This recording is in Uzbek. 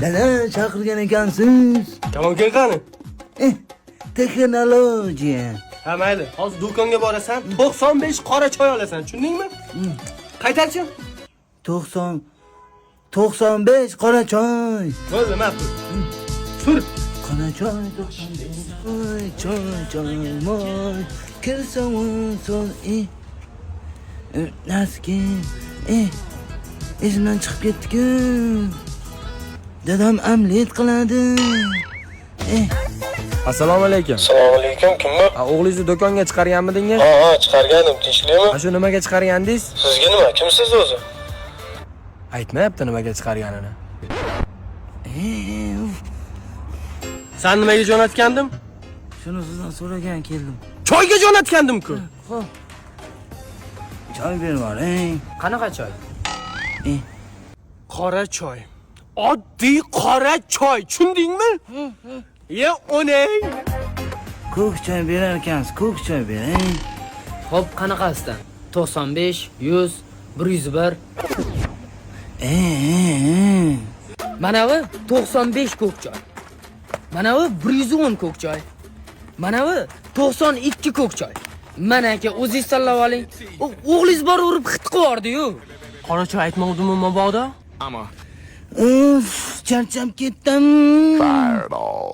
Dada, chaqirgan ekansiz. Kamolga qani? Texnologiya. Ha, mayli. Hozir do'konga borasan, 95 qora choy olasan, tushundingmi? Qaytarchi? 90 95 qora choy. Bo'ldi, ma pul. Tur. Qora choy 95. Oy, choy, choy, moy. Kirsam so'z e. Naski. E. Esimdan chiqib ketdi-ku. Dadam omlet qiladi. E. Assalomu alaykum. Assalomu alaykum, kim bu? Ha, o'g'lingizni do'konga chiqarganmidingiz? Ha, chiqargandim, tinchlikmi? Ha, shu nimaga chiqargandingiz? Sizga nima, kimsiz o'zi? Aytmayapti nimaga chiqarganini. E, uf. San nimaga jo'natgandim? Shuni sizdan so'ragan keldim. Choyga jo'natgandim-ku. Xo'p. Choy berib yuboring. Qanaqa choy? E. Qora choy. Oddiy qora choy, tushundingmi? Ye, onang. Ko'k choy berar ekansiz, ko'k choy bering. Xo'p, qanaqasidan? 95, 100, 101. E, e, e. Manavi 95 ko'k choy. Manavi 110 ko'k choy. Manavi 92 ko'k choy. Mana aka, o'zingiz tanlab oling. O'g'lingiz bor urib xit qilib yubordi-yu. Qora choy aytmovdimmi mabodo? Uf, charchab ketdim. Fireball.